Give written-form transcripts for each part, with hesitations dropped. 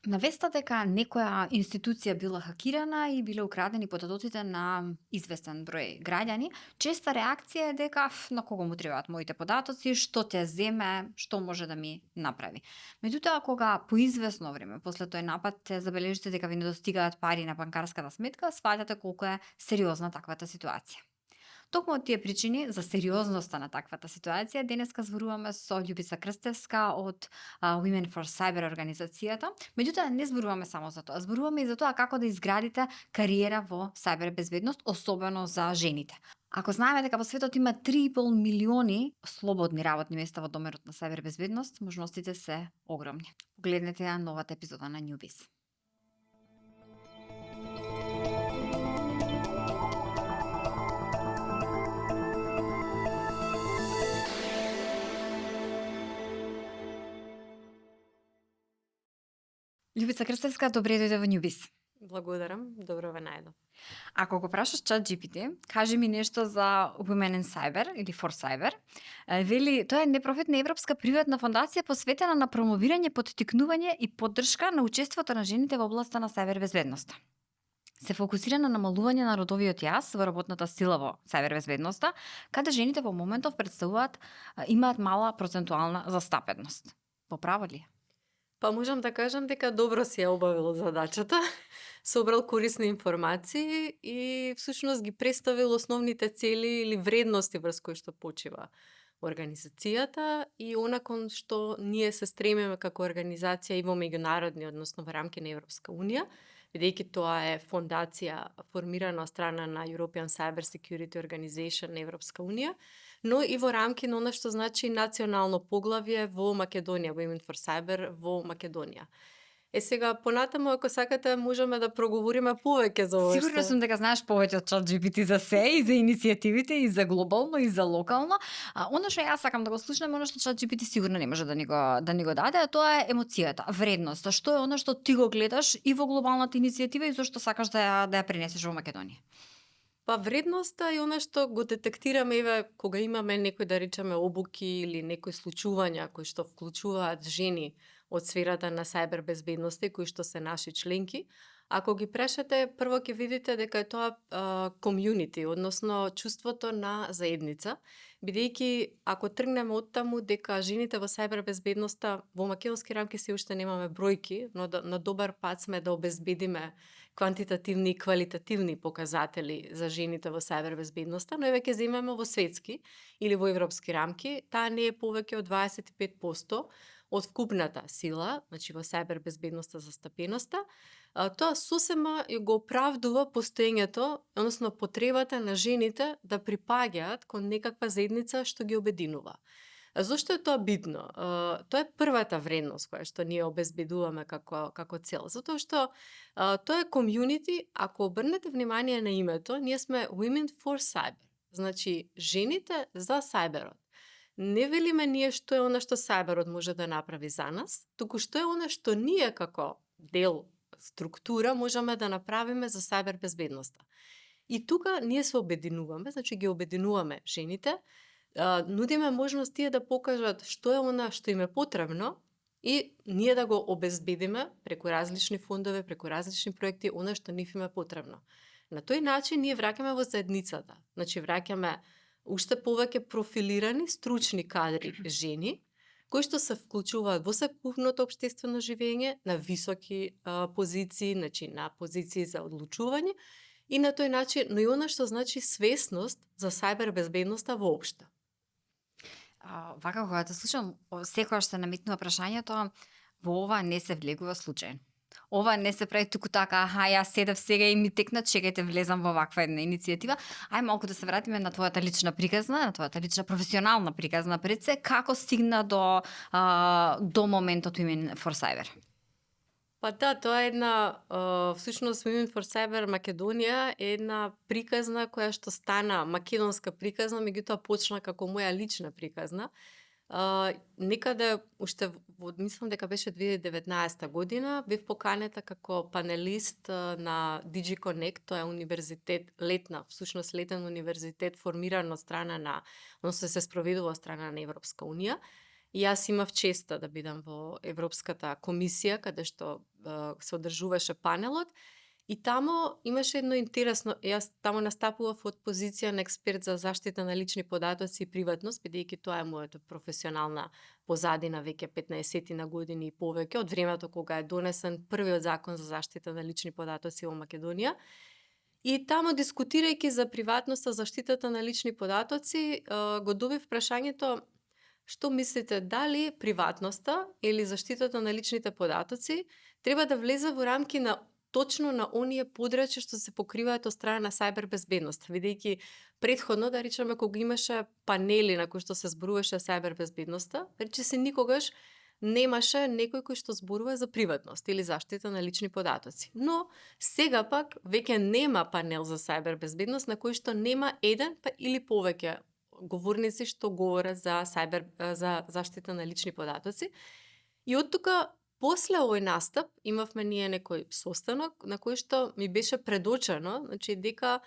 Навеста дека некоја институција била хакирана и биле украдени податоците на известен број граѓани, честа реакција е дека на кого му требаат моите податоци, што ќе земе, што може да ми направи. Меѓутоа, кога по известно време после тој напад те забележите дека ви недостигаат пари на банкарската сметка, сваќате колку е сериозна таквата ситуација. Токму од тие причини за сериозноста на таквата ситуација, денеска зборуваме со Љубица Крстевска од Women for Cyber организацијата. Меѓутоа, не зборуваме само за тоа, зборуваме и за тоа како да изградите кариера во сајбер безбедност, особено за жените. Ако знаеме дека во светот има 3,5 милиони слободни работни места во доменот на сајбер безбедност, можностите се огромни. Погледнете ја новата епизода на Newbiz. Љубица Крстевска, добре дојде во Newbiz. Благодарам, добро ве најдов. Ако го прашаш ChatGPT, кажи ми нешто за Women in Cyber или For Cyber. Вели, тоа е непрофитна европска приватна фондација посветена на промовирање, поттикнување и поддршка на учеството на жените во областа на сајбер безбедноста. Се фокусира на намалување на родовиот јас во работната сила во сајбер безбедноста, каде жените во моментов представуваат имаат мала процентуална застапеност. По право ли е? Па можам да кажам дека добро си ја обавил задачата, собрал корисни информации и всушност ги представил основните цели или вредности врз кои што почива организацијата и она кон што ние се стремиме како организација и во меѓународни, односно во рамки на Европска унија, бидејќи тоа е фондација формирана од страна на European Cyber Security Organization на Европска унија, но и во рамки на она што значи национално поглавје во Македонија, Women for Cyber во Македонија. Сега, понатаму, ако сакате, можеме да проговориме повеќе за ова. Сигурно сум дека знаеш повеќе од ChatGPT за се и за иницијативите и за глобално и за локално. Оно што јас сакам да го слушнам, оно што ChatGPT сигурно не може да ни го даде, а тоа е емоцијата, вредноста. Што е оно што ти го гледаш и во глобалната иницијатива и зошто сакаш да ја пренесеш во Македонија? Па вредноста е она што го детектираме еве кога имаме некои да речеме обуки или некои случувања кои што вклучуваат жени од сферата на сајбер безбедноста кои што се наши членки. Ако ги прешете, прво ќе видите дека е тоа комјунити, односно чувството на заедница, бидејќи ако тргнеме од таму дека жените во сајбер безбедноста во македонски рамки се уште немаме бројки, но на добар пат сме да обезбедиме квантитативни и квалитативни показатели за жените во сајбер безбедноста, но еве ќе земеме во светски или во европски рамки, таа не е повеќе од 25% од вкупната сила, значи во сајбер безбедноста застапеноста. Тоа сосема го оправдува постоењето, односно потребата на жените да припаѓаат кон некаква заедница што ги обединува. Зошто е тоа битно? Тоа е првата вредност која што ние обезбедуваме како цел, затоа што тоа е комјунити, ако обрнете внимание на името, ние сме Women for Cyber, значи жените за сајберот. Не велиме ние што е она што сајберот може да направи за нас, туку што е она што ние како дел структура можеме да направиме за сајбер безбедноста. И тука ние се обединуваме, значи ги обединуваме жените, нудиме можност тие да покажат што е она што им е потребно и ние да го обезбедиме преку различни фондови, преку различни проекти, она што нив им е потребно. На тој начин ние враќаме во заедницата, значи враќаме уште повеќе профилирани, стручни кадри жени, кои што се вклучуваат во секупното општествено живење на високи позиции, значи на позиции за одлучување и на тој начин, но и она што значи свесност за сајбер безбедноста воопшто. Вака кога те слушам, секогаш се наметнува прашањето, во ова не се влегува случајно. Ова не се прави туку така, јас седев сега и ми текна, чекајте влезам во ваква една иницијатива. Ај малку да се вратиме на твојата лична приказна, на твојата лична професионална приказна пред се, како стигна до моментот Women for Cyber? Па да, тоа е една, всушност Women for Cyber Македонија е една приказна која што стана македонска приказна, меѓутоа почна како моја лична приказна. Некаде, уште мислам дека беше 2019 година, бев поканета како панелист на DigiConnect, тоа е универзитет, летен универзитет формиран од страна на, односно се спроведува од страна на Европска унија. И јас имав честа да бидам во Европската комисија, каде што се одржуваше панелот. И тамо имаше едно интересно, јас тамо настапував од позиција на експерт за заштита на лични податоци и приватност, бидејќи тоа е мојата професионална позадина веќе 15 на години и повеќе, од времето кога е донесен првиот закон за заштита на лични податоци во Македонија. И тамо, дискутирајќи за приватноста, заштитата на лични податоци, го добив прашањето: што мислите, дали приватноста или заштитата на личните податоци треба да влезе во рамки на точно на оние подрачја што се покриваат од страна на сајбер безбедност, бидејќи претходно, да речеме, кога имаше панели на кои што се зборуваше сајбер безбедноста, рече се никогаш немаше некој кој што зборува за приватност или заштита на лични податоци. Но сега пак веќе нема панел за сајбер безбедност на кој што нема еден па или повеќе говорници што говорат за за заштита на лични податоци. И од тука, после овој настап, имавме ние некој состанок на кој што ми беше предочено, значи дека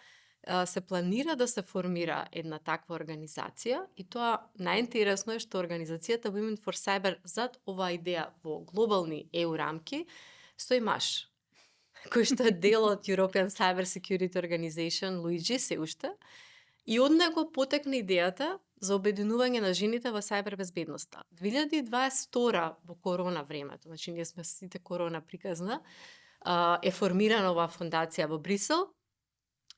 се планира да се формира една таква организација, и тоа најинтересно е што организацијата Women for Cyber зад оваа идеја во глобални EU рамки стои маж, кој што е дел од European Cyber Security Organization, Luigi се уште, и од него потекна идејата за обединување на жените во сајбер безбедноста. 2022 во корона времето, значи ние сме сите корона приказна, е формирана оваа фондација во Брисел.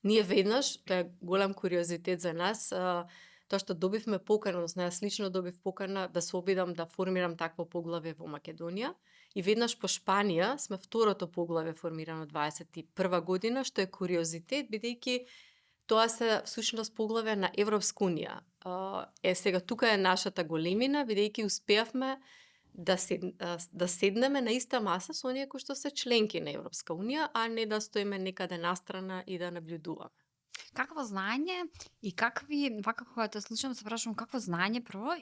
Ние веднаш, тоа е голем куриозитет за нас, тоа што добивме покана, односно јас лично добив покана да се обидам да формирам такво поглаве во Македонија. И веднаш по Шпанија сме второто поглаве формирано 21 година, што е куриозитет, бидејќи тоа се всушност поглаве на Европска унија. Сега тука е нашата големина, бидејќи успеавме да седнеме на иста маса со оние кои што се членки на Европска унија, а не да стоиме некаде настрана и да наблюдуваме. Какво знаење и какви, вака кога те слушам, се прашувам какво знаење прво,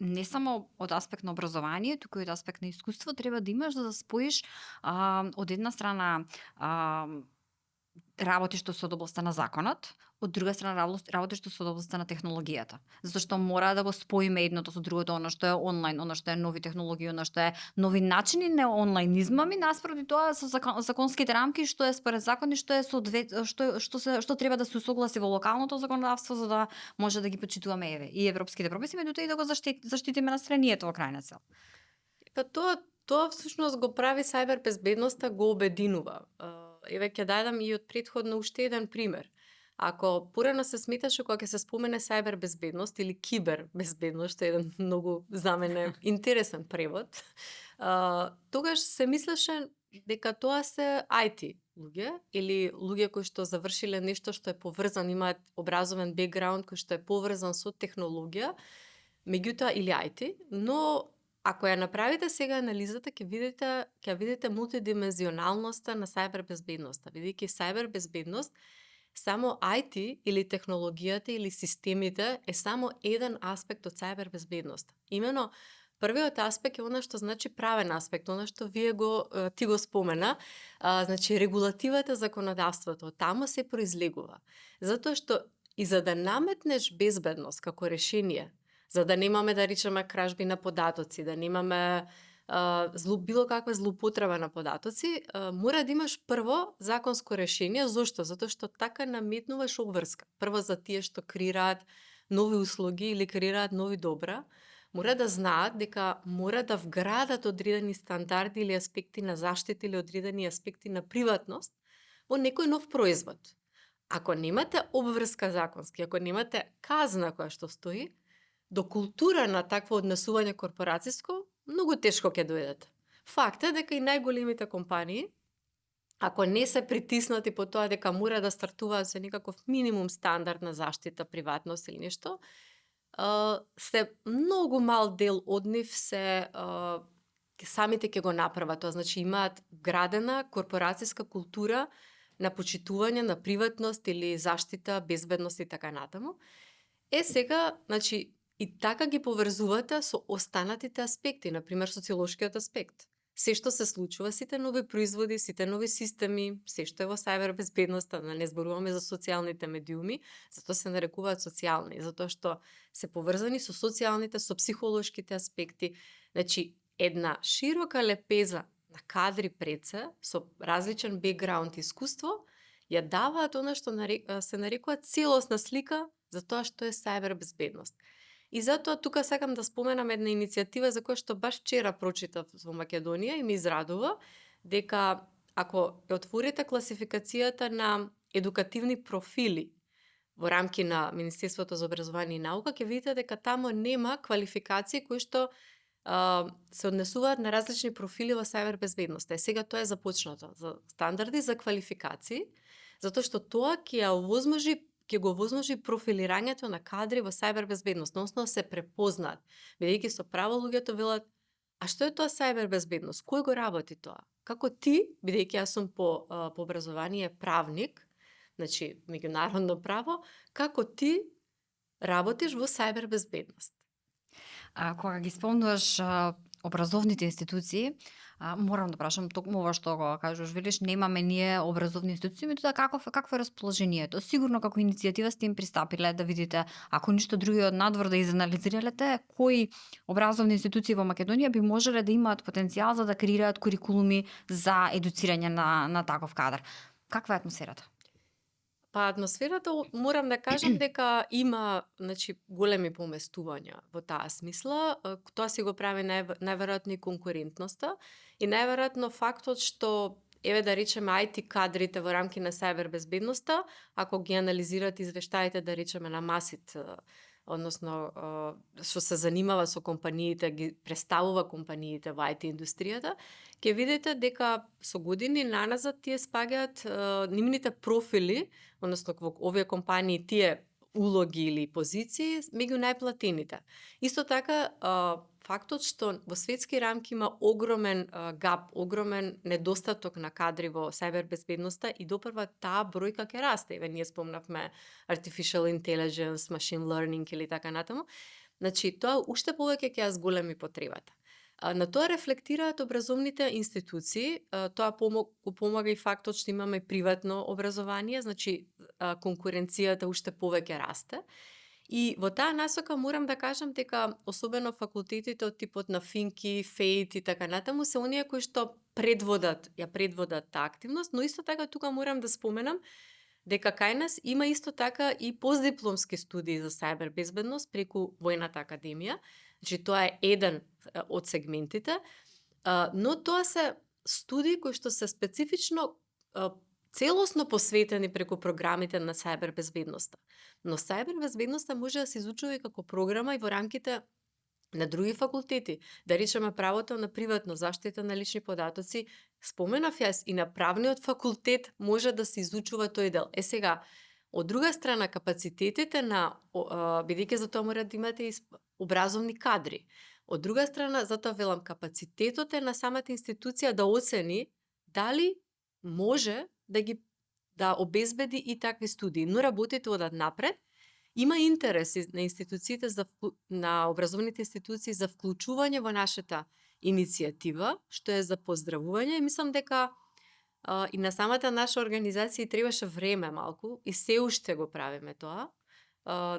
не само од аспект на образование, туку и од аспект на искуство треба да имаш, за да споиш од една страна работиш што со областта на законот, од друга страна работиш што со областта на технологијата. Затоа што мора да го споиме едното со другото, оно што е онлайн, оно што е нови технологии, оно што е нови начини на онлајнизмами, наспроти тоа со законските рамки, што е според закони, што е што треба да се усогласи во локалното законодавство за да може да ги почитуваме и европските прописи, меѓутоа и да го заштитиме населението во крајна цел. Па тоа всушност го прави сајбер безбедноста, го обединува. Еве ќе дадам и од претходно уште еден пример. Ако порано се сметаше кога ќе се спомене сајбер безбедност или кибер безбедност, што е еден многу за мене интересен превод, тогаш се мислеше дека тоа се IT луѓе или луѓе кои што завршиле нешто што е поврзан, имаат образовен бекграунд кој што е поврзан со технологија, меѓутоа или IT, но ако ја направите сега анализата, ќе видите мултидимензионалноста на сајбер безбедноста, бидејќи сајбер безбедност само IT или технологијата или системите е само еден аспект од сајбер безбедност. Имено првиот аспект е она што значи правен аспект, она што ти го спомена, значи регулативата, законодавството, тамо се произлегува. Затоа што и за да наметнеш безбедност како решение, за да немаме, да речеме, кражби на податоци, да немаме било каква злоупотреба на податоци, мора да имаш прво законско решение. Зошто? Затоа што така наметнуваш обврска. Прво за тие што креираат нови услуги или креираат нови добра, мора да знаат дека мора да вградат одредени стандарди или аспекти на заштита или одредени аспекти на приватност во некој нов производ. Ако немате обврска законски, ако немате казна која што стои, до култура на такво однесување корпорацијско, многу тешко ќе дојдете. Факт е дека и најголемите компании, ако не се притиснати по тоа дека мора да стартуваат со некаков минимум стандард на заштита, приватност или нешто, се многу мал дел од нив самите ќе го направат. Тоа значи имаат вградена корпорацијска култура на почитување на приватност или заштита, безбедност и така натаму. Сега, значи, и така ги поврзувате со останатите аспекти, например социолошкиот аспект. се што се случува, сите нови производи, сите нови системи, се што е во сајбер безбедноста, да не зборуваме за социјалните медиуми, затоа се нарекуваат социјални, затоа што се поврзани со социјалните, со психолошките аспекти. Значи, една широка лепеза на кадри пред се, со различен бекграунд искуство, ја даваат она што се нарекува целосна слика за тоа што е сајбер безбедност. И затоа тука сакам да споменам една иницијатива за која што баш вчера прочитав во Македонија и ми израдува, дека ако ја отворите класификацијата на едукативни профили во рамки на Министерството за образование и наука, ќе видите дека тамо нема квалификации кои што се однесуваат на различни профили во сајбер безбедноста. И сега тоа е започнато за стандарди за квалификации, затоа што тоа ќе го овозможи профилирањето на кадри во сајбер безбедност, односно се препознаат, бидејќи со право луѓето велат: а што е тоа сајбер безбедност? Кој го работи тоа? Како ти, бидејќи јас сум по образование правник, значи меѓународно право, како ти работиш во сајбер безбедност? Кога ги спомнуваш образовните институции, морам да прашам токму ова што го кажуваш, велиш немаме ние образовни институции, меѓутоа какво е расположението? Сигурно како иницијатива сте им пристапиле да видите, ако ништо друго од надвор да изанализиралете, кои образовни институции во Македонија би можеле да имаат потенцијал за да креираат курикулуми за едуцирање на таков кадар. Каква е атмосферата? Па атмосферата, морам да кажам дека има, значи, големи поместувања во таа смисла. Тоа си го прави најверојатно и конкурентноста и најверојатно фактот што, еве да речеме, IT кадрите во рамки на сајбер безбедноста, ако ги анализирате извештаите, да речеме, на Масит, односно што се занимава со компаниите, ги представува компаниите во IT индустријата, ќе видите дека со години наназад тие спагаат нивните профили, односно во овие компании тие улоги или позиции меѓу најплатените. Исто така, фактот што во светски рамки има огромен гап, огромен недостаток на кадри во сајбер безбедноста и допрва таа бројка ќе расте. Еве ние спомнавме artificial intelligence, machine learning или така натаму. Значи, тоа уште повеќе ќе ја зголеми потребата. На тоа рефлектираат образовните институции, тоа помага и фактот што имаме приватно образование, значи конкуренцијата уште повеќе расте. И во таа насока морам да кажам дека особено факултетите од типот на Финки, Фейт и така натаму се оние кои што предводат таа активност, но исто така тука морам да споменам дека кај нас има исто така и постдипломски студии за сајбер безбедност преку Војната академија. Значи тоа е еден од сегментите, но тоа се студии кои што се специфично целосно посветени преку програмите на сајбер безбедноста. Но сајбер безбедноста може да се изучува и како програма и во рамките на други факултети. Да речеме правото на приватно заштита на лични податоци, споменав јас и на правниот факултет може да се изучува тој дел. Сега, од друга страна, капацитетите на, бидејќи за тоа мора да имате и образовни кадри. Од друга страна, затоа велам, капацитетот е на самата институција да оцени дали може да обезбеди и такви студии. Но работите одат напред. Има интерес на институциите на образовните институции за вклучување во нашата иницијатива, што е за поздравување и мислам дека и на самата наша организација требаше време малку и се уште го правиме тоа,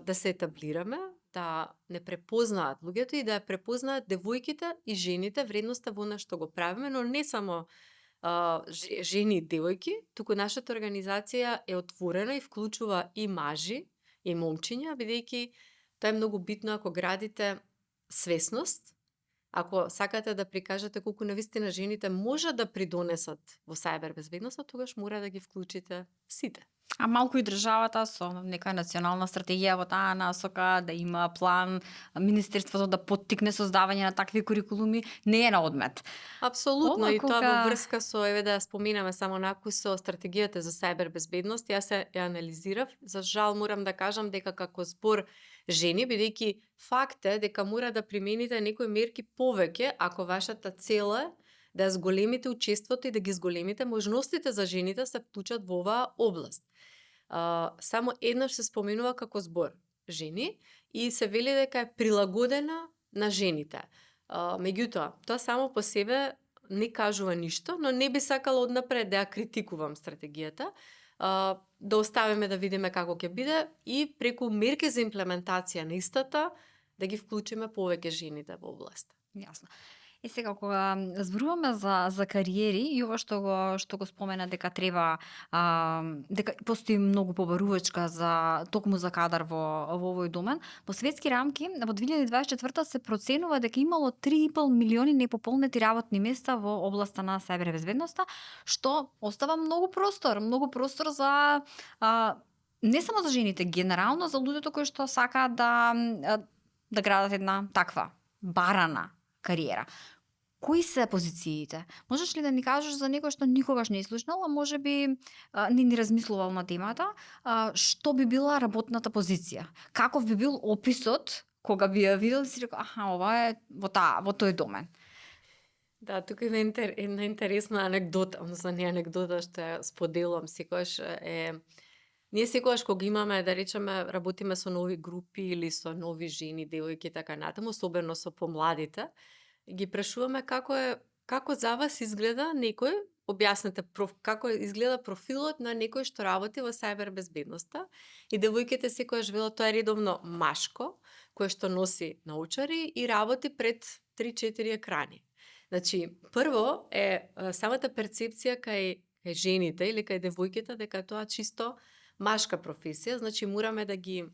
да се етаблираме, да не препознаат луѓето и да ја препознаат девојките и жените вредноста во она што го правиме, но не само жени и девојки, туку нашата организација е отворена и вклучува и мажи, и момчиња, бидејќи тоа е многу битно ако градите свесност, ако сакате да прикажете колку навистина жените може да придонесат во сајбер безбедноста, тогаш мора да ги вклучите сите. А малку и државата со нека национална стратегија во таа насока, да има план, Министерството да поттикне создавање на такви курикулуми, не е на одмет. Апсолутно, и тоа во врска со, еве да споминаме само накус со стратегијата за сајбер безбедност, јас ја анализирав. За жал морам да кажам дека како збор жени, бидејќи факт е дека мора да примените некои мерки повеќе ако вашата цел е да зголемите учеството и да ги зголемите можностите за жените се вклучат во оваа област. Само еднаш се споменува како збор жени и се вели дека е прилагодена на жените. Меѓутоа, тоа само по себе не кажува ништо, но не би сакала однапред да ја критикувам стратегијата. Да оставиме да видиме како ќе биде и преку мерки за имплементација на истата да ги вклучиме повеќе жените во област. Јасно. И сега кога зборуваме за кариери и ова што го спомена дека треба дека постои многу побарувачка за токму за кадар во овој домен, во светски рамки во 2024 се проценува дека имало 3,5 милиони непополнети работни места во областа на сајбербезбедноста, што остава многу простор за не само за жените, генерално за луѓето кои што сакаат да градат една таква барана кариера. Кои се позициите? Можеш ли да ни кажеш за некој што никогаш не е слушнал, а можеби не ни размислувал на темата, што би била работната позиција? Каков би бил описот кога би ја видел и си рекол, ова е во тој домен? Да, тука има една интересна анегдота, односно не анегдота, што ја споделувам секогаш ние секогаш кога имаме, да речеме, работиме со нови групи или со нови жени, девојки така натаму, особено со помладите, ги прашуваме како за вас изгледа некој, објаснете како изгледа профилот на некој што работи во сајбербезбедноста, и девојките секогаш велат тоа е редовно машко, кој што носи научари и работи пред 3-4 екрани. Значи, прво е самата перцепција кај жените или кај девојките дека тоа чисто машка професија, значи мораме да ги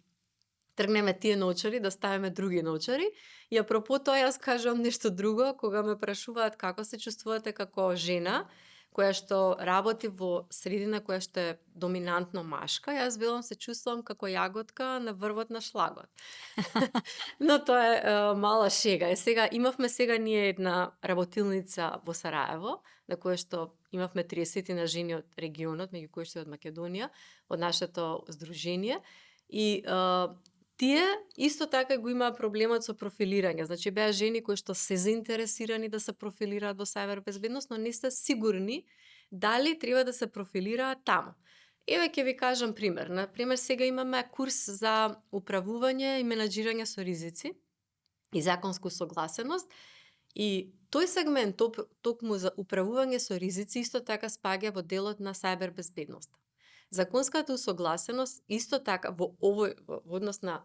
тргнеме тие научари, да ставиме други научари. И апропо тоа јас кажувам нешто друго, кога ме прашуваат како се чувствувате како жена која што работи во средина која што е доминантно машка, јас велам се чувствувам како јаготка на врвот на шлагот. Но тоа е мала шега. Сега имавме ние една работилница во Сараево, на која што имавме 30 на жени од регионот, меѓу кои што од Македонија, од нашето здружение, и тие исто така го имаа проблемот со профилирање. Значи беа жени кои што се заинтересирани да се профилираат во сајбербезбедност, но не се сигурни дали треба да се профилираат таму. Еве ќе ви кажам пример. Например, сега имаме курс за управување и менаџирање со ризици и законску согласеност, и тој сегмент токму за управување со ризици исто така спаѓа во делот на сајбербезбедноста. Законската усогласеност исто така во однос на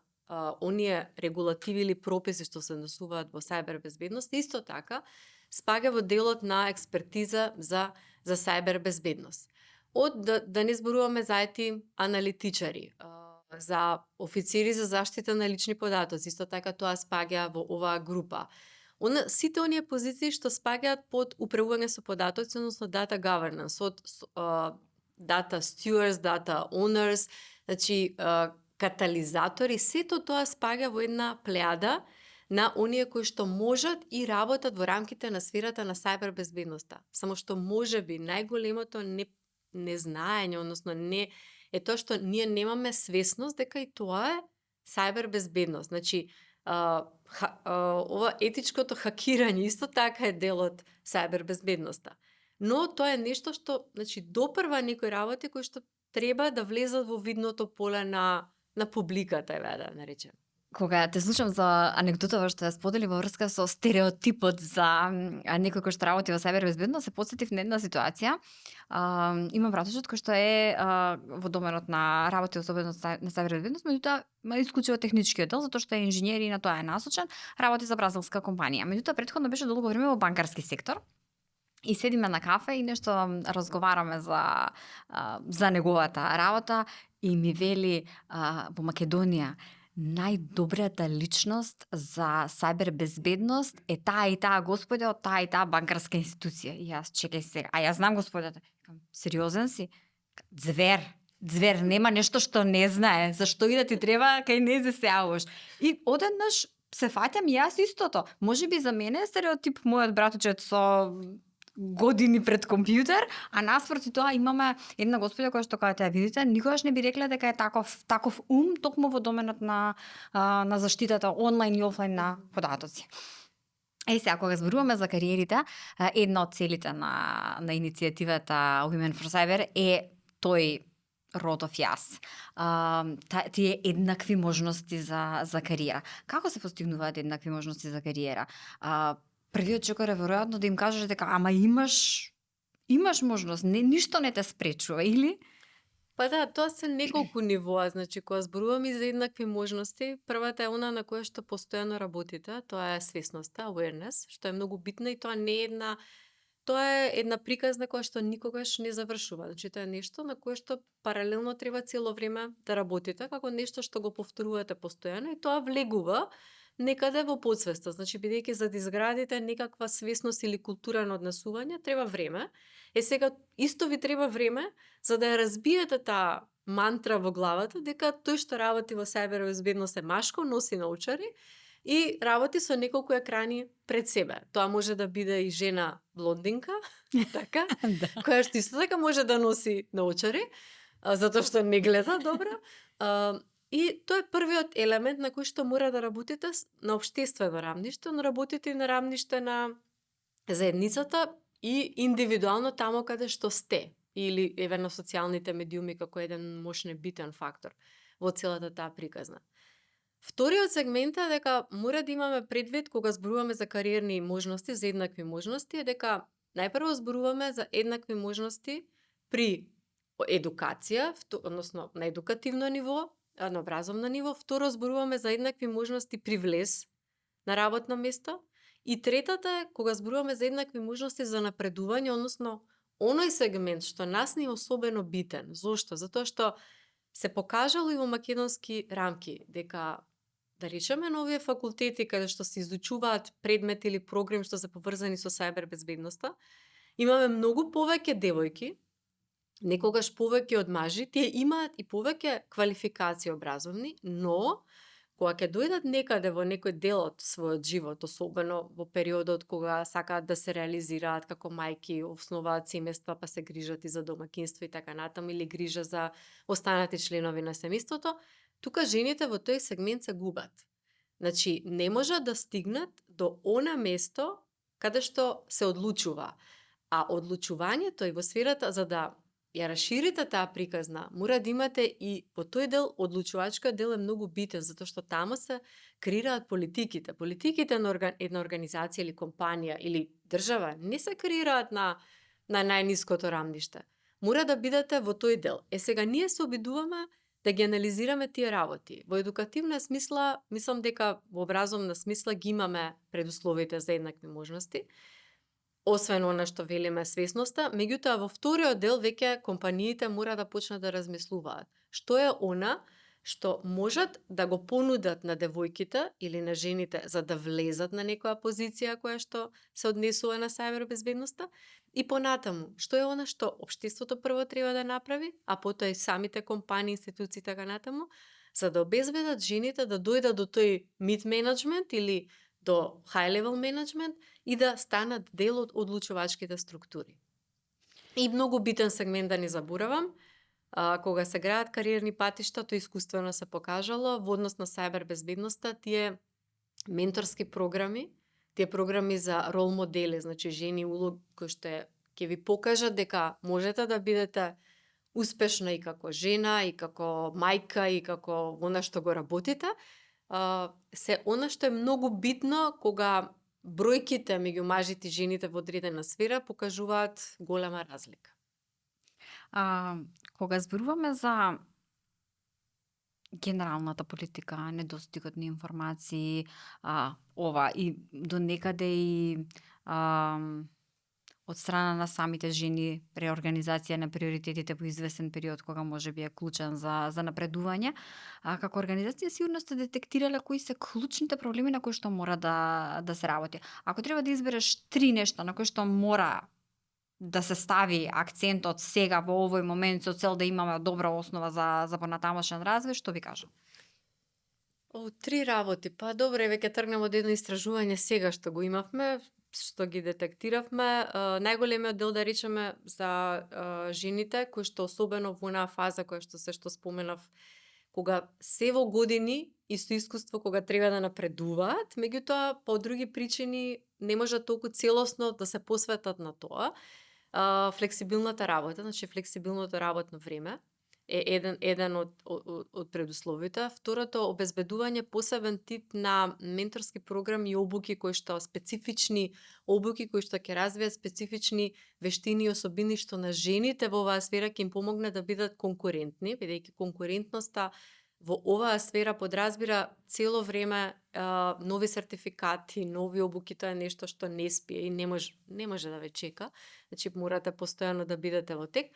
оние регулативи или прописи што се однесуваат во сајбербезбедност, исто така спаѓа во делот на експертиза за сајбербезбедност. Да не зборуваме за IT аналитичари, за официри за заштита на лични податоци, исто така тоа спаѓа во оваа група. Сите оние позиции што спаѓаат под управување со податоци, односно data governance, од data stewards, data owners, значи катализатори, сето тоа спаѓа во една плејада на оние кои што можат и работат во рамките на сферата на сајбербезбедноста. Само што можеби најголемото незнаење, односно не е тоа што ние немаме свесност дека и тоа е сајбербезбедност. Значи, ова етичкото хакирање исто така е дел од сајбербезбедноста. Но тоа е нешто што, значи, допрва некои работи кои што треба да влезат во видното поле на публиката, еве да наречем. Кога те слушам за анегдотава што ја сподели во врска со стереотипот за некој кој што работи во сајбербезбедност, се потсетив на една ситуација. Имам братовчет кој што е во доменот на работи особено на сајбербезбедност, меѓутоа исклучува техничкиот дел затоа што е инженер и на тоа е насочен, работи за бразилска компанија. Меѓутоа претходно беше долго време во банкарски сектор. И седиме на кафе и нешто разговараме за неговата работа и ми вели во Македонија најдобрата личност за сајбербезбедност е таа и таа господја од таа и таа банкарска институција. И јас чекај сега, а јас знам господјата. Сериозен си? Звер, нема нешто што не знае. Зашто и да ти треба кај не се сеаваш? И одеднаш се фаќам јас истото. Можеби за мене е стереотип мојот братучет со години пред компјутер, а наспроти тоа имаме една господја која што кога ја видите, никогаш не би рекле дека е таков ум токму во доменот на заштитата онлайн и офлайн на податоци. Сега, кога зборуваме за кариерите, една од целите на иницијативата Women for Cyber е тој род of јас. Тие еднакви можности за кариера. Како се постигнуваат еднакви можности за кариера? Првиот чекор е веројатно да им кажеш дека ама имаш можност, ништо не те спречува, или? Па да, тоа се неколку нивоа, значи кога зборуваме за еднакви можности, првата е она на која што постојано работите, тоа е свесноста, awareness, што е многу битна и тоа е една приказна која што никогаш не завршува. Значи тоа е нешто на кое што паралелно треба цело време да работите, како нешто што го повторувате постојано и тоа влегува некаде во подсвеста. Значи бидејќи за да изградите некаква свесност или култура на однесување треба време. Сега исто ви треба време за да ја разбиете таа мантра во главата дека тој што работи во сајбербезбедност е машко, носи научари и работи со неколку екрани пред себе. Тоа може да биде и жена блондинка, така, Да. која што исто така може да носи научари, затоа што не гледа добро. И тоа е првиот елемент на кој што мора да работите на општествено рамниште, но работите и на рамниште на заедницата и индивидуално тамо каде што сте, или еве на социјалните медиуми како еден мощен битен фактор во целата таа приказна. Вториот сегмент е дека мора да имаме предвид кога зборуваме за кариерни можности, за еднакви можности, е дека најпрво зборуваме за еднакви можности при едукација, односно на едукативно ниво, на образовно ниво, второ зборуваме за еднакви можности при влез на работно место и третата е кога зборуваме за еднакви можности за напредување, односно оној сегмент што нас не е особено битен. Зошто? Затоа што се покажало и во македонски рамки дека да речеме на овие факултети каде што се изучуваат предмети или програми што се поврзани со сајбербезбедноста, имаме многу повеќе девојки, некогаш повеќе од мажи, тие имаат и повеќе квалификации образовни, но кога ќе дојдат некаде во некој дел од својот живот, особено во периодот кога сакаат да се реализираат како мајки, основаат семејства па се грижат и за домакинство и така натаму, или грижа за останати членови на семејството, тука жените во тој сегмент се губат. Значи, не можат да стигнат до она место каде што се одлучува. А одлучувањето и во сферата, за да ја расширите таа приказна, мора да имате и во тој дел, одлучувачкиот дел е многу битен, затоа што таму се креираат политиките. Политиките на една организација или компанија или држава не се креираат на најниското рамниште. Мора да бидете во тој дел. Сега ние се обидуваме да ги анализираме тие работи. Во едукативна смисла, мислам дека во образовна смисла ги имаме предусловите за еднакви можности, освен она што велиме свесноста, меѓутоа во вториот дел веќе компаниите мора да почнат да размислуваат. Што е она што можат да го понудат на девојките или на жените за да влезат на некоја позиција која што се однесува на сајбербезбедноста и понатаму, што е она што општеството прво треба да направи, а потоа и самите компании, институции така натаму, за да обезбедат жените да дојдат до тој mid management или до high level management и да станат дел од одлучувачките структури. И многу битен сегмент да не заборавам, кога се граат кариерни патишта, тоа искуствено се покажало во однос на сајбербезбедноста, тие менторски програми, тие програми за рол модели, значи жени улог кои што ќе ви покажат дека можете да бидете успешна и како жена, и како мајка, и како она што го работите, се она што е многу битно кога бројките меѓу мажите и жените во одредена сфера покажуваат голема разлика. Кога зборуваме за генералната политика, недостигот на информации, ова и до некаде и од страна на самите жени реорганизација на приоритетите во известен период кога може би е клучен за напредување, како организација сигурно сте детектирале кои се клучните проблеми на кои што мора да се работи. Ако треба да избереш 3 нешта на кои што мора да се стави акцентот сега во овој момент со цел да имаме добра основа за понатамошен развој, што би кажа? 3 работи. Па добре, веќе тргнем од едно истражување сега што го имавме, што ги детектиравме. Најголемиот дел да речеме за жените кои што особено во онаа фаза која што споменав, кога се во години и со искуство кога треба да напредуваат, меѓутоа по други причини не можат толку целосно да се посветат на тоа. Флексибилната работа, значи флексибилното работно време, е еден од предусловите. Второто, обезбедување посебен тип на менторски програми и обуки кои што специфични обуки кои што ќе развијат специфични вештини и особини што на жените во оваа сфера ќе им помогне да бидат конкурентни, бидејќи конкурентноста во оваа сфера подразбира цело време нови сертификати, нови обуки, тоа е нешто што не спие и не може да ве чека. Значи морате постојано да бидете во тек.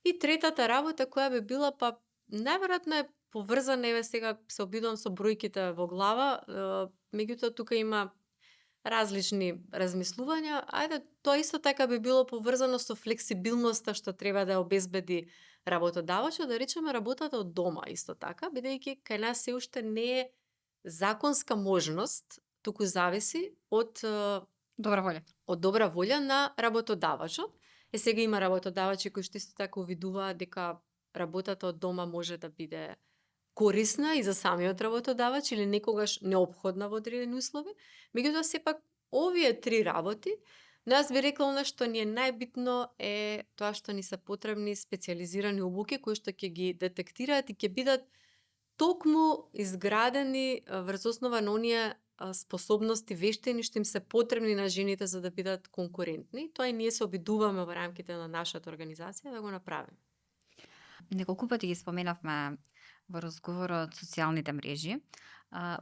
И третата работа која би била, па најверојатно е поврзана, еве сега се обидувам со бројките во глава, меѓутоа тука има различни размислувања. Ајде, тоа исто така би било поврзано со флексибилноста што треба да обезбеди работодавачот, да речеме работата од дома исто така, бидејќи кај нас се уште не е законска можност, туку зависи од добра волја на работодавачот. Сега има работодавачи кои што исто така увидуваат дека работата од дома може да биде корисна и за самиот работодавач или некогаш неопходна во одредени услови. Меѓутоа сепак овие три работи, нас би рекла она што ни е најбитно е тоа што ни се потребни специјализирани обуки кои што ќе ги детектираат и ќе бидат токму изградени врз основа на оние способности, вештини што им се потребни на жените за да бидат конкурентни. Тоа и ние се обидуваме во рамките на нашата организација да го направиме. Неколку пати ги споменавме во разговорот социјалните мрежи.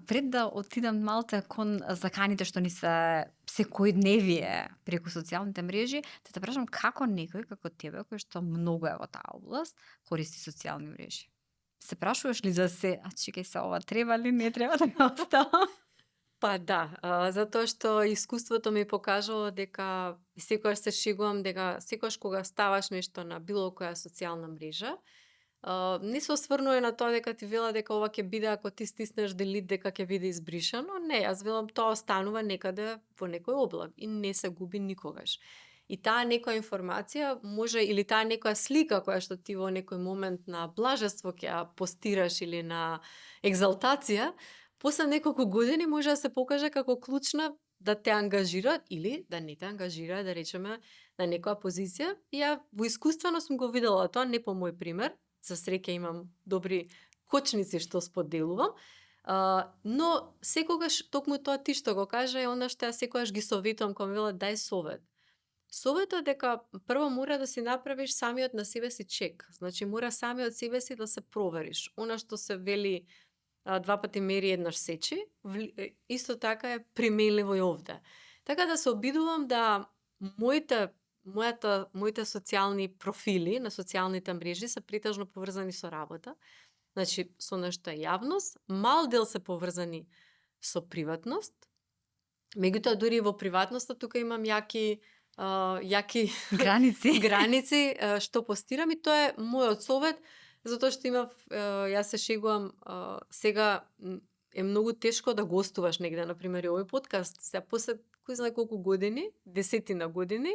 Пред да отидам малце кон заканите што ни се секојдневие преку социјалните мрежи, те прашам како некој како тебе, кој што многу е во таа област, користи социјални мрежи. Се прашуваш ли за се, чекај се, ова треба ли, не треба да ме оставам? Па да, затоа што искуството ми покажало дека секогаш се шегувам дека секогаш кога ставаш нешто на било која социјална мрежа, не се осврнува на тоа дека ти вела дека ова ќе биде ако ти стиснеш делит дека ќе биде избришано. Не, јас велам тоа останува некаде во некој облак и не се губи никогаш. И таа некоја информација може или таа некоја слика која што ти во некој момент на блажество ќе ја постираш или на екзалтација, после неколку години може да се покаже како клучна да те ангажира или да не те ангажира, да речеме, на некоја позиција. И ја во искуствено сум го видела тоа, не по мој пример, за среќа имам добри кочници што споделувам, но секогаш токму тоа ти што го кажа е она што ја секогаш ги советувам кога вела дај совет. Советот дека прво мора да си направиш самиот на себе си чек. Значи мора самиот себе си да се провериш. Она што се вели два пати мери еднаш сечи, исто така е применливо и овде. Така да се обидувам да моите социјални профили на социјалните мрежи се претежно поврзани со работа. Значи со нешто е јавност, мал дел се поврзани со приватност. Меѓутоа дури во приватноста тука имам јаки граници што постирам и тоа е мојот совет. Затоа што јас се шегувам, сега е многу тешко да гостуваш негде, например, овој подкаст. Сега после кој знае колку години, 10 години,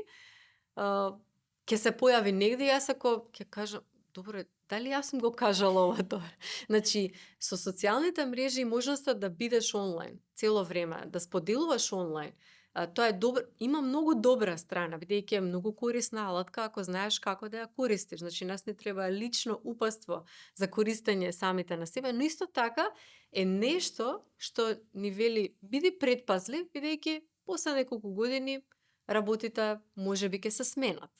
ќе се појави негде и јас ако ќе кажам, добро, дали јас сум го кажала ова тоа? Значи, со социјалните мрежи и можноста да бидеш онлайн цело време, да споделуваш онлайн, тоа е добро, има многу добра страна, бидејќи е многу корисна алатка ако знаеш како да ја користиш. Значи, нас не треба лично упатство за користење самите на себе, но исто така е нешто што ни вели биди предпазлив, бидејќи после неколку години работите можеби ќе се сменат.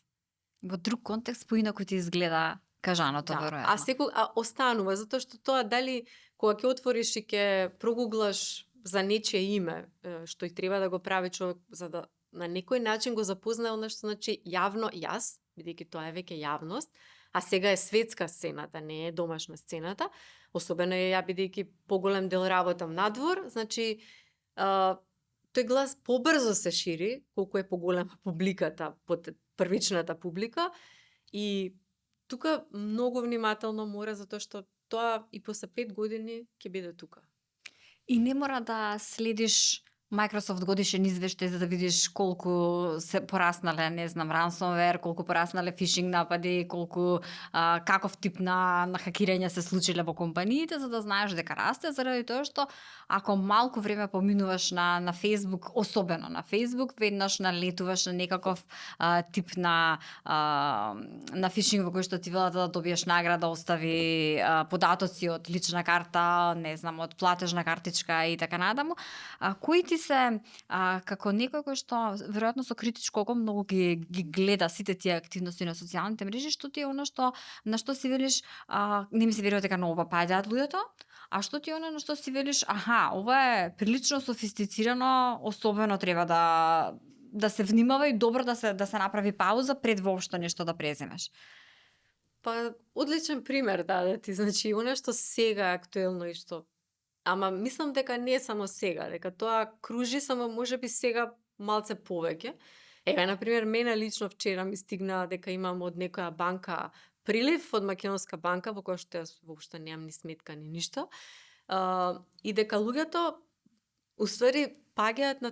Во друг контекст поинаку ти изгледа кажаното, веројатно. А останува, затоа што тоа дали кога ќе отвориш и ќе прогуглаш за нечие име, што и треба да го прави човек за да на некој начин го запознае она што значи јавно јас, бидејќи тоа е веќе јавност, а сега е светска сцената, не е домашна сцената, особено ја бидејќи поголем дел работам надвор, значи тој глас побрзо се шири, колку е поголема публиката, под првичната публика и тука многу внимателно мора, затоа што тоа и после 5 години ќе биде тука. И не мора да следиш Microsoft годишен извештај за да видиш колку се пораснале, не знам, ransomware, колку пораснале фишинг напади, колку каков тип на хакирање се случиле во компаниите, за да знаеш дека расте, заради тоа што ако малку време поминуваш на Facebook, особено на Facebook, веднаш налетуваш на некаков тип на фишинг во кој што ти велат да добиеш награда, остави податоци од лична карта, не знам, од платежна картичка и така надаму, кои ти се како некој кој што веројатно со критичко око многу ги гледа сите тие активности на социјалните мрежи, што ти е она што на што си велиш не ми се верува дека на ова паѓаат луѓето, а што ти е она на што си велиш ова е прилично софистицирано, особено треба да се внимава и добро да се направи пауза пред воопшто нешто да преземеш. Па одличен пример даде ти, значи она што сега е актуелно и што ама мислам дека не е само сега, дека тоа кружи, само можеби сега малце повеќе. Еве, например, мене лично вчера ми стигна дека имам од некоја банка прилив, од македонска банка, во која што јас воопшто немам ни сметка ни ништо, и дека луѓето уствари паѓаат на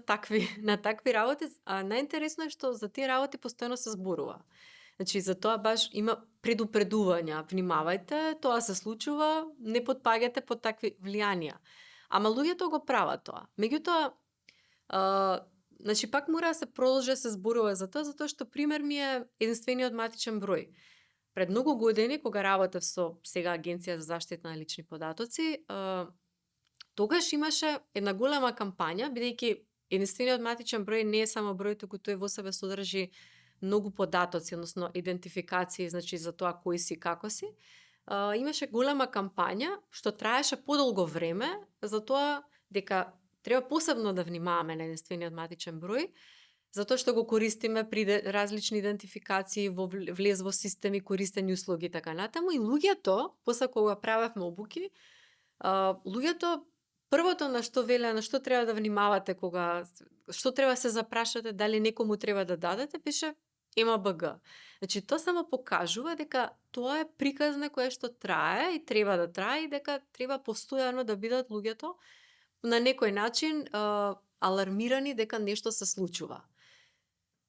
такви работи, а најинтересно е што за тие работи постојано се зборува. Значи, за тоа баш има предупредувања, внимавајте, тоа се случува, не потпаѓате под такви влијанија. Ама луѓето го прават тоа. Меѓутоа, значи пак мора да се продолжи да се зборува за тоа, затоа што пример ми е единствениот матичен број. Пред многу години, кога работев со сега Агенција за заштита на лични податоци, тогаш имаше една голема кампања, бидејќи единствениот матичен број не е само број, туку тој во себе содржи многу податоци, односно идентификации, значи за тоа кој си, како си. Имаше голема кампања што траеше подолго време за тоа дека треба посебно да внимаваме на единствениот матичен број, затоа што го користиме при различни идентификации, влез во системи, користење услуги и така натаму. И луѓето, после кога правевме обуки, луѓето првото на што веле, на што треба да внимавате што треба се запрашате, дали некому треба да дадете, пише МБГ. Значи, тоа само покажува дека тоа е приказна која што трае и треба да трае и дека треба постојано да бидат луѓето на некој начин алармирани дека нешто се случува.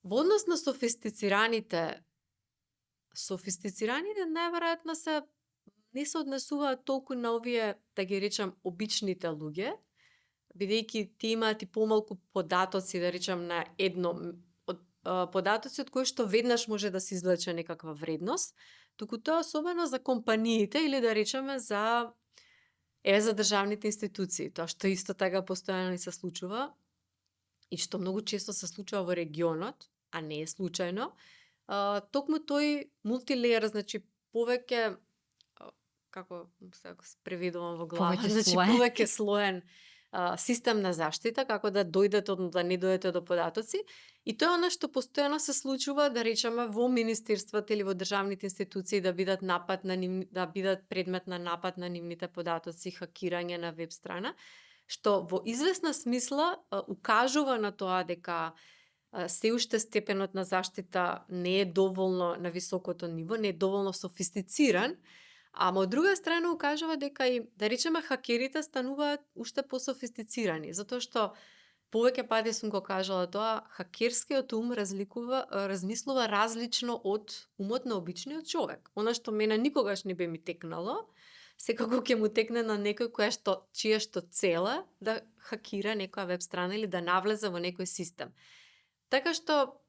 Во однос на софистицираните најверојатно не се однесуваат толку на овие, да ги речам, обичните луѓе, бидејќи ти имаат и помалку податоци, да речам, на податоци од кои што веднаш може да се извлече некаква вредност, туку тоа особено за компаниите или да речеме за државните институции, тоа што исто така постојано ни се случува и што многу често се случува во регионот, а не е случајно, токму тој мултилеер, значи повеќе како се преведувам во глава, значи повеќе слоен систем на заштита, како да дојдете, да не дојдете до податоци. И тоа е она што постојано се случува, да речеме, во министерствата или во државните институции да бидат предмет на напад на нивните податоци, хакирање на веб страна, што во известна смисла укажува на тоа дека се уште степенот на заштита не е доволно на високото ниво, не е доволно софистициран, ама од друга страна укажува дека и, да речеме, хакерите стануваат уште пософистицирани, затоа што повеќе пати сум го кажала тоа, хакерскиот ум размислува различно од умот на обичниот човек. Она што мене никогаш не би ми текнало, секако ќе му текне на некој чија цела да хакира некоја веб страна или да навлезе во некој систем. Така што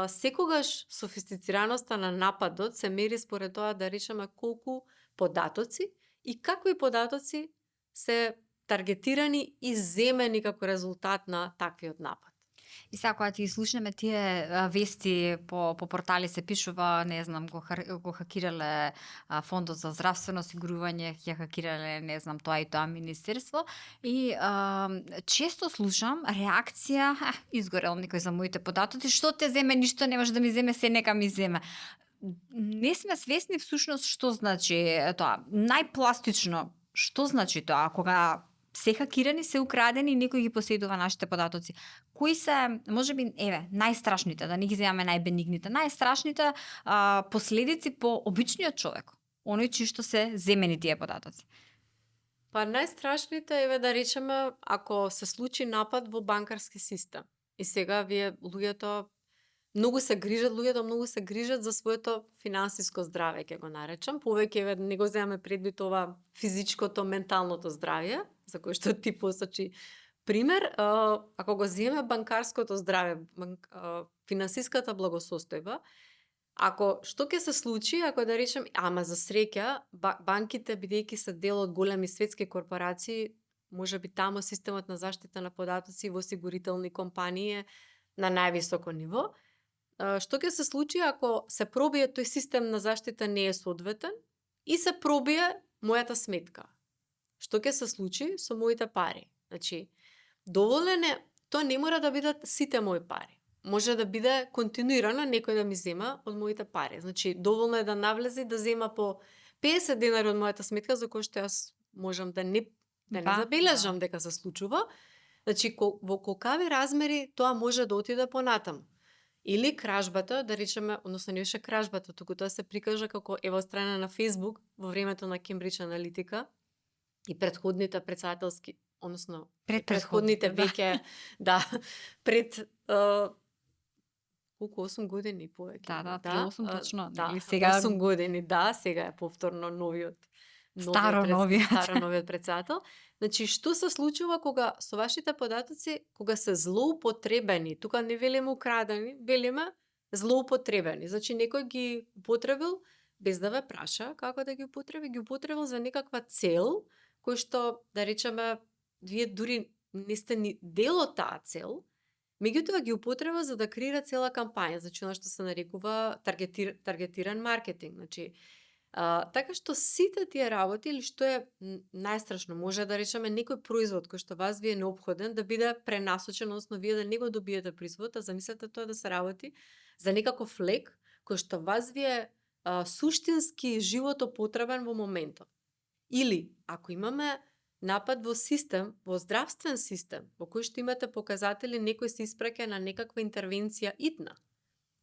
секогаш софистицираноста на нападот се мери според тоа, да речеме, колку податоци и какви податоци се таргетирани и земени како резултат на таквиот напад. И сега кога ти слушнеме тие вести по портали се пишува, не знам, го хакирале Фондот за здравствено осигурување, ќе хакирале, не знам, тоа и тоа министерство, и често слушам реакција, изгорел некој за моите податоци, што те земе, ништо не може да ми земе, се нека ми земе. Не сме свесни всушност што значи тоа. Најпластично, што значи тоа, кога се хакирани, се украдени и некој ги поседува нашите податоци. Кои се, можеби, најстрашните, да не ги земаме најбенигните, најстрашните последици по обичниот човек, оној чии што се земени тие податоци? Па најстрашните е да речеме ако се случи напад во банкарски систем. И сега вие луѓето многу се грижат за своето финансиско здраве, ќе го наречам. Повеќе не го земаме предвид ова физичкото, менталното здравје, за кое што ти посочи пример. Ако го земеме банкарското здраве, финансиската благосостојба, ако што ќе се случи, ако да речем, ама за среќа, банките бидејќи се дел од големи светски корпорации, можеби таму системот на заштита на податоци во осигурителни компании на највисоко ниво. Што ќе се случи ако се пробие тој систем на заштита не е соодветен и се пробие мојата сметка? Што ќе се случи со моите пари? Значи, доволен е, тоа не мора да бидат сите мои пари. Може да биде континуирано некој да ми зема од моите пари. Значи, доволно е да навлезе и да зема по 50 денари од мојата сметка, за кој што јас можам да не забележам дека се случува. Значи, во колкави размери тоа може да отиде понатаму. Или кражбата, да речеме, односно не беше кражбата, туку тоа се прикажа како ево страна на Facebook во времето на Кембридж Аналитика и предходните председателски, односно предходните веќе, пред колку 8 години повеќе. Да, 8 точно. Да, сега 8 години, сега е повторно новиот новиот председател. Значи, што се случува кога со вашите податоци, кога се злоупотребени, тука не велиме украдени, велиме злоупотребени. Значи, некој ги употребил без да ве праша како да ги употребил за некаква цел, кој што, да речеме, вие дури не сте ни дел од таа цел, меѓутоа ги употреба за да креира цела кампања, значи она што се нарекува таргетиран маркетинг. Значи, така што сите тие работи, или што е најстрашно, може да речеме некој производ кој што вас ви е неопходен да биде пренасочен, односно вие да не го добиете производ, а замислете тоа да се работи за некаков лек кој што вас ви е суштински живото потребен во моментот. Или, ако имаме напад во систем, во здравствен систем, во кој што имате показатели некој се испраќа на некаква интервенција итна.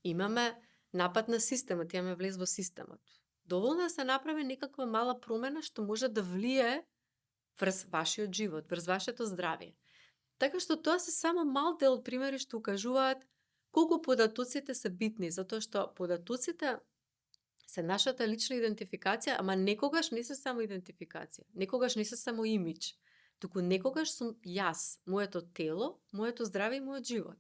Имаме напад на системот, имаме влез во системот. Доволно да се направи некаква мала промена што може да влие врз вашиот живот, врз вашето здравје. Така што тоа се само мал дел од примери што укажуваат колку податоците се битни, затоа што податоците се нашата лична идентификација, ама некогаш не се само идентификација, некогаш не се само имидж, туку некогаш сум јас, моето тело, моето здравје и мојот живот.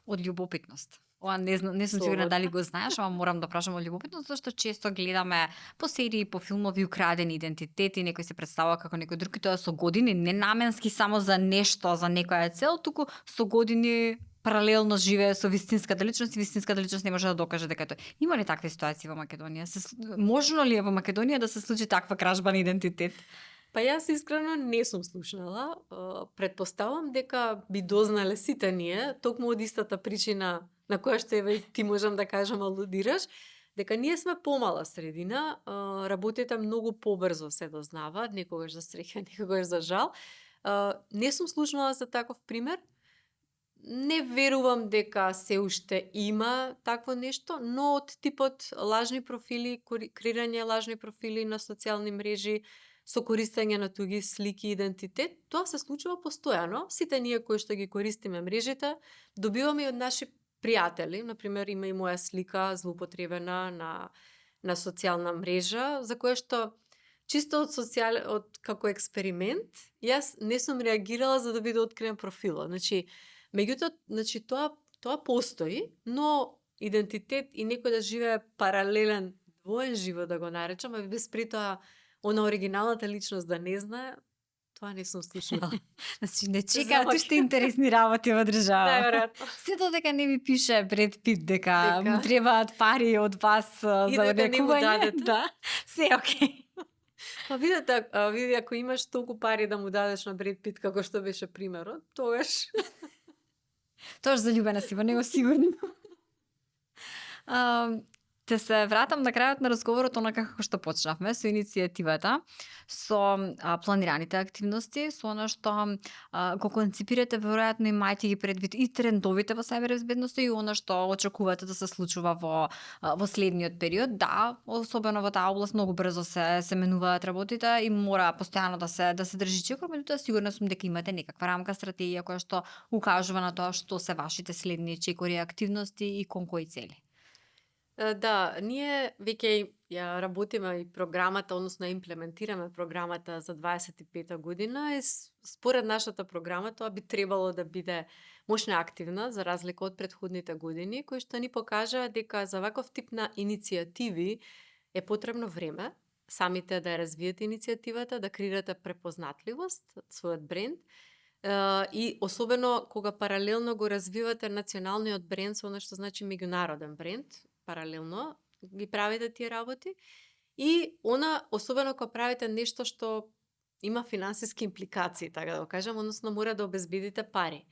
Од љубопитност. Ова не сум сигурна дали го знаеш, ама морам да прашам од љубопитност, зашто често гледаме по серии, по филмови украдени идентитети, некој се представува како некој друг и тоа со години не наменски само за нешто, за некоја цел, туку со години паралелно живее со вистинската личност и вистинската личност не може да докаже дека тоа. Има ли такви ситуации во Македонија? Можно ли е во Македонија да се случи таква кражба на идентитет? Па јас искрено не сум слушнала. Предпоставам дека би дознале сите ние, токму од истата причина на која што ти можам да кажам алудираш, дека ние сме помала средина, работите многу побрзо се дознаваат, некогаш за среќа, некогаш за жал. Не сум слушнала за таков пример. Не верувам дека се уште има такво нешто, но од типот лажни профили, креирање лажни профили на социјални мрежи, со користење на туги слики и идентитет, тоа се случува постојано. Сите ние кои што ги користиме мрежите, добиваме и од наши пријатели, например има и моја слика злоупотребена на социјална мрежа, за која што чисто од како експеримент, јас не сум реагирала за да биде откриен профилот. Значи, тоа постои, но идентитет и некој да живее паралелен двоен живот, да го наречам, а без при тоа она оригиналната личност да не знае, тоа не сум слушнала. Значи, не чекаат уште интересни работи во држава. Најверојатно. Сето дека не ви пише Бред Пит дека му требаат пари од вас за лекување. Да, се окей. Па видите, ако имаш толку пари да му дадеш на Бред Пит, како што беше примерот, тогаш... Тоа заљубена си во него, сигурно. Ќе се вратам на крајот на разговорот онака како што почнавме со иницијативата, со планираните активности, со она што го концепирате веројатно имајќи ги предвид и трендовите во сајбер безбедноста и она што очекувате да се случува во следниот период. Да, особено во таа област многу брзо се менуваат работите и мора постојано да се држи чекор, меѓутоа сигурна сум дека имате некаква рамка, стратегија која што укажува на тоа што се вашите следни чекори, активности и кон кои цели. Да, ние веќе ја работиме и програмата, односно имплементираме програмата за 25-та година и според нашата програма тоа би требало да биде мощна активна за разлика од претходните години, кои што ни покажаа дека за ваков тип на иницијативи е потребно време, самите да ја развиете иницијативата, да креирате препознатливост, својот бренд, и особено кога паралелно го развивате националниот бренд, со она што значи меѓународен бренд, паралелно ги правите тие работи, и она особено кога правите нешто што има финансиски импликации, така да го кажам, односно мора да обезбедите пари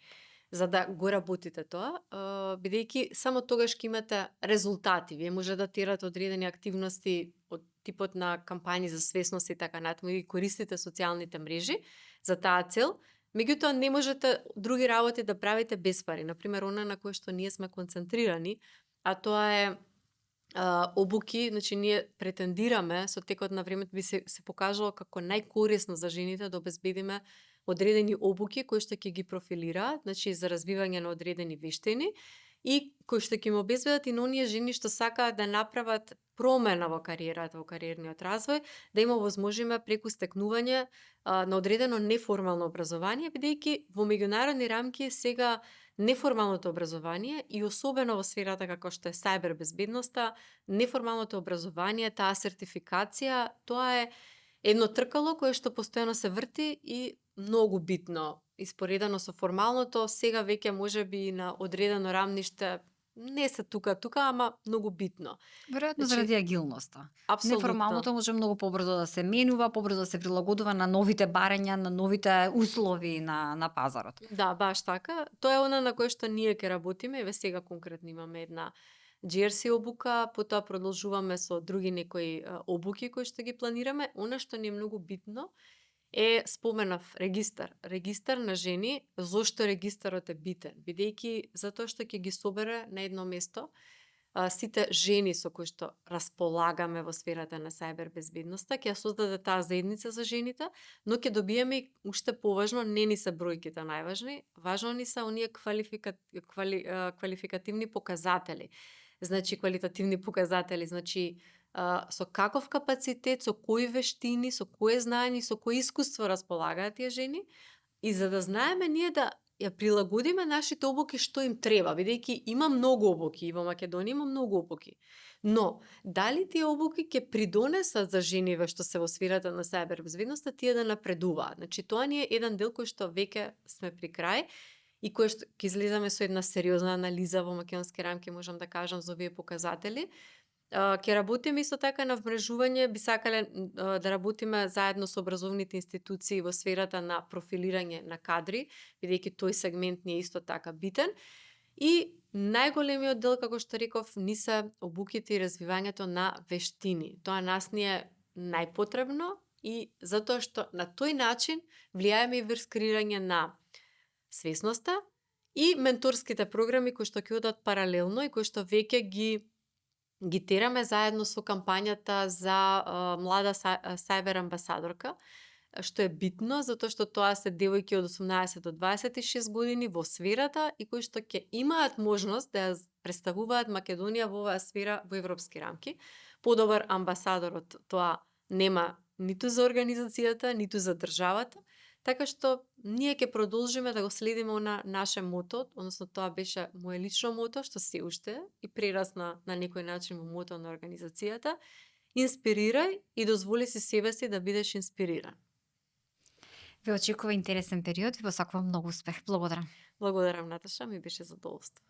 за да го работите тоа, бидејќи само тогаш ќе имате резултати. Вие може да терате одредени активности од типот на кампањи за свесност и така натаму и користите социјалните мрежи за таа цел, меѓутоа не можете други работи да правите без пари. Например, она на кое што ние сме концентрирани, а тоа е обуки, значи ние претендираме со текот на времето би се покажало како најкорисно за жените да обезбедиме одредени обуки кои што ќе ги профилираат, значи за развивање на одредени вештини и кои што ќе им обезбедат и на оние жени што сакаат да направат промена во кариерата, во кариерниот развој, да им овозможиме преку стекнување на одредено неформално образование, бидејќи во меѓународни рамки сега неформалното образование и особено во сферата како што е сајбер безбедноста, неформалното образование, таа сертификација, тоа е едно тркало кое што постојано се врти и многу битно. Испоредено со формалното, сега веќе можеби на одредено рамниште не се тука, ама многу битно. Веројатно заради агилноста. Апсолутно. Неформалното може многу побрзо да се менува, побрзо да се прилагодува на новите барања, на новите услови на пазарот. Да, баш така. Тоа е она на кое што ние ќе работиме. Еве сега конкретно имаме една GRC обука, потоа продолжуваме со други некои обуки кои што ги планираме. Она што ни е многу битно е, споменав, регистар. Регистар на жени. Зошто регистарот е битен? Бидејќи затоа што ќе ги собере на едно место сите жени со кои што располагаме во сферата на сајбер безбедноста, ќе ја создаде таа заедница за жените, но ќе добиеме и уште поважно, не ни се бројките најважни, важно ни се оние квалификативни показатели. Значи, квалитативни показатели, значи со каков капацитет, со кои вештини, со кое знаење, со кое искуство располагаат тие жени, и за да знаеме ние да ја прилагодиме нашите обуки што им треба, бидејќи има многу обуки, и во Македонија има многу обуки. Но, дали тие обуки ќе придонесат за жениве што се во сферата на сајбер безбедноста, тие да напредуваат? Значи, тоа ни е еден дел кој што веќе сме при крај и кој што ќе излеземе со една сериозна анализа во македонски рамки, можам да кажам, за овие показатели. Ќе работиме исто така на вмрежување, би сакале да работиме заедно со образовните институции во сферата на профилирање на кадри, бидејќи тој сегмент ни е исто така битен. И најголемиот дел, како што реков, ни се обуките и развивањето на вештини. Тоа нас ни е најпотребно и затоа што на тој начин влијаеме и врз креирање на свесноста и менторските програми кои што ќе одат паралелно и кои што веќе ги тераме заедно со кампањата за млада сајбер амбасадорка, што е битно, затоа што тоа се девојки од 18 до 26 години во сферата и кои што ќе имаат можност да ја представуваат Македонија во оваа сфера во европски рамки. Подобар амбасадор од тоа нема ниту за организацијата, ниту за државата, така што ние ќе продолжиме да го следиме на наше мото, односно тоа беше моje лично мото, што се уште и прерасна на некој начин во мото на организацијата. Инспирирај и дозволи си себе си да бидеш инспириран. Ве очекува интересен период и во сакувам многу успех. Благодарам. Благодарам, Наташа, ми беше задоволство.